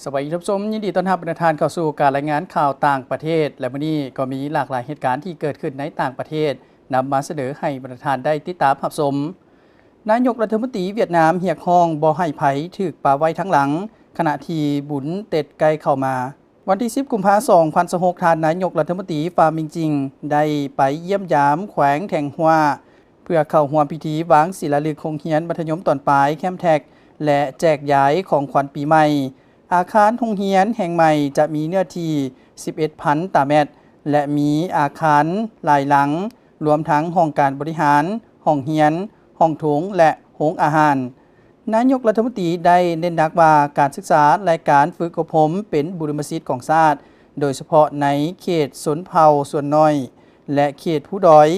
ສະບາຍດີທ່ານຜູ້ຊົມ, ຍິນດີຕ້ອນຮັບບັນດາທ່ານເຂົ້າສູ່ການລາຍງານຂ່າວຕ່າງປະເທດ ແລະ ມື້ນີ້ກໍມີຫຼາກຫຼາຍເຫດການທີ່ເກີດຂຶ້ນໃນຕ່າງປະເທດ ນຳມາສະເໜີໃຫ້ບັນດາທ່ານໄດ້ຕິດຕາມຮັບຊົມ. ນາຍົກລັດຖະມົນຕີຫວຽດນາມຮຽກຮ້ອງບໍ່ໃຫ້ໃຜຖືກປະໄວ້ທາງຫຼັງ ຂະນະທີ່ບຸນເຕັດໃກ້ເຂົ້າມາ. ວັນທີສິບ ກຸມພາ ສອງພັນຊາວຫົກ ທ່ານນາຍົກລັດຖະມົນຕີ ຟາມິງຈິງ ໄດ້ໄປຢ້ຽມຢາມແຂວງແທງຮົວ ເພື່ອເຂົ້າຮ່ວມພິທີວາງສີລາລຶກໂຮງຮຽນມັດທະຍົມຕອນປາຍແຄມແທັກ ແລະ ແຈກຢາຍຂອງຂວັນປີໃໝ່. ອາຄານໂຮງຮຽນແຫ່ງໃໝ່ຈະມີເນື້ອທີ່ສິບເອັດພັນຕາແມັດ ແລະ ມີອາຄານຫຼາຍຫຼັງ, ລວມທັງຫ້ອງການບໍລິຫານ, ຫ້ອງຮຽນ, ຫ້ອງໂຖງ ແລະ ໂຮງອາຫານ. ນາຍົກລັດຖະມົນຕີໄດ້ເນັ້ນໜັກວ່າ ການສຶກສາ ແລະ ການຝຶກອົບຮົມເປັນບຸລິມະສິດຂອງຊາດ, ໂດຍສະເພາະໃນເຂດຊົນເຜົ່າສ່ວນໜ້ອຍ ແລະ ເຂດພູດອຍ.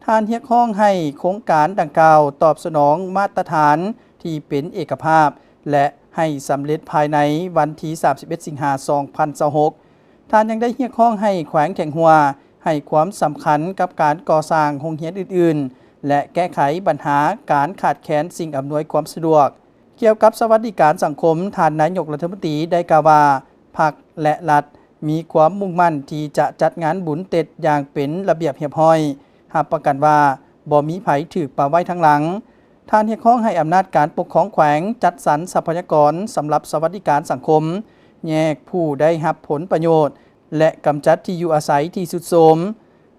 ທ່ານຮຽກຮ້ອງໃຫ້ໂຄງການດັ່ງກ່າວຕອບສະໜອງມາດຕະຖານທີ່ເປັນເອກະພາບ ແລະ ໃຫ້ສຳເລັດພາຍໃນວັນທີສາມສິບເອັດ ສິງຫາ ສອງພັນຊາວຫົກ. ທ່ານຍັງໄດ້ຮຽກຮ້ອງໃຫ້ແຂວງແທງຮົວໃຫ້ຄວາມສຳຄັນກັບການກໍ່ສ້າງໂຮງຮຽນອື່ນໆ ແລະ ແກ້ໄຂບັນຫາການຂາດແຄນສິ່ງອຳນວຍຄວາມສະດວກ. ກ່ຽວກັບສະຫວັດດີການສັງຄົມ, ທ່ານນາຍົກລັດຖະມົນຕີໄດ້ກ່າວວ່າ ພັກ ແລະ ລັດມີຄວາມມຸ່ງໝັ້ນທີ່ຈະຈັດງານບຸນເຕັດຢ່າງເປັນລະບຽບຮຽບຮ້ອຍ, ຮັບປະກັນວ່າບໍ່ມີໃຜຖືກປະໄວ້ທາງຫຼັງ. ທ່ານຮຽກຮ້ອງໃຫ້ອຳນາດການປົກຄອງແຂວງຈັດສັນຊັບພະຍາກອນສຳລັບສະຫວັດດີການສັງຄົມ, ແຍກຜູ້ໄດ້ຮັບຜົນປະໂຫຍດ ແລະ ກຳຈັດທີ່ຢູ່ອາໄສທີ່ຊຸດໂຊມ.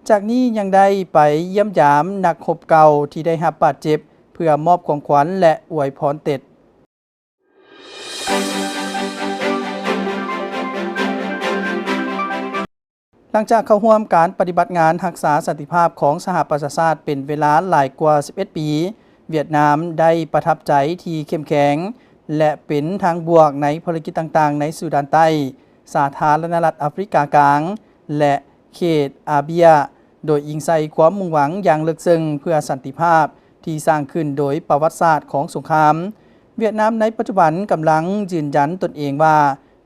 ຈາກນີ້ຍັງໄດ້ໄປຢ້ຽມຢາມນັກຮົບເກົ່າທີ່ໄດ້ຮັບບາດເຈັບ ເພື່ອມອບຂອງຂວັນ ແລະ ອວຍພອນເຕັດ. ຫຼັງຈາກເຂົ້າຮ່ວມການປະຕິບັດງານຮັກສາສັນຕິພາບຂອງສະຫະປະຊາຊາດເປັນເວລາຫຼາຍກວ່າສິບເອັດປີ, ຫວຽດນາມໄດ້ປະທັບໃຈທີ່ເຂັ້ມແຂງ ແລະ ເປັນທາງບວກໃນພາລະກິດຕ່າງໆໃນຊູດານໃຕ້, ສາທາລະນະລັດອາຟຣິກາກາງ ແລະ ເຂດອາເບຍ, ໂດຍອີງໃສ່ຄວາມມຸ່ງຫວັງຢ່າງເລິກເຊິ່ງເພື່ອສັນຕິພາບທີ່ສ້າງຂຶ້ນໂດຍປະຫວັດສາດຂອງສົງຄາມ. ຫວຽດນາມໃນປັດຈຸບັນກຳລັງຢືນຢັນຕົນເອງວ່າ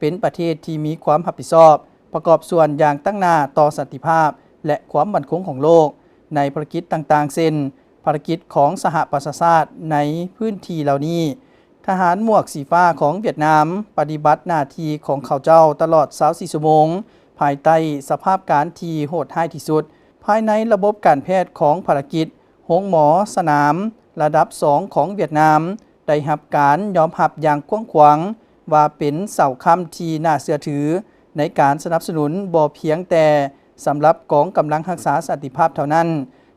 ເປັນປະເທດທີ່ມີຄວາມຮັບຜິດຊອບ, ປະກອບສ່ວນຢ່າງຕັ້ງໜ້າຕໍ່ສັນຕິພາບ ແລະ ຄວາມໝັ້ນຄົງຂອງໂລກ ໃນພາລະກິດຕ່າງໆ ເຊັ່ນ ພາລະກິດຂອງສະຫະປະຊາຊາດໃນພື້ນທີ່ເຫຼົ່ານີ້. ທະຫານໝວກສີຟ້າຂອງຫວຽດນາມປະຕິບັດໜ້າທີ່ຂອງເຂົາເຈົ້າຕະຫຼອດຊາວສີ່ຊົ່ວໂມງ ພາຍໃຕ້ສະພາບການທີ່ໂຫດຮ້າຍທີ່ສຸດ. ພາຍໃນລະບົບການແພດຂອງພາລະກິດ, ໂຮງໝໍສະໜາມລະດັບສອງຂອງຫວຽດນາມ ໄດ້ຮັບການຍອມຮັບຢ່າງກວ້າງຂວາງວ່າເປັນເສົາຄ້ຳທີ່ໜ້າເຊື່ອຖືໃນການສະໜັບສະໜູນບໍ່ພຽງແຕ່ສຳລັບກອງກຳລັງຮັກສາສັນຕິພາບເທົ່ານັ້ນ,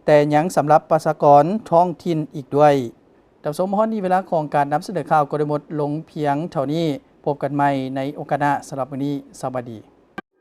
ແຕ່ຍັງສຳລັບປະຊາກອນທ້ອງຖິ່ນອີກດ້ວຍ. ທ່ານຜູ້ຊົມ, ຮອດນີ້ເວລາຂອງການນຳສະເໜີຂ່າວກໍໄດ້ໝົດລົງພຽງເທົ່ານີ້. ພົບກັນໃໝ່ໃນໂອກາດໜ້າ. ສຳລັບມື້ນີ້, ສະບາຍດີ.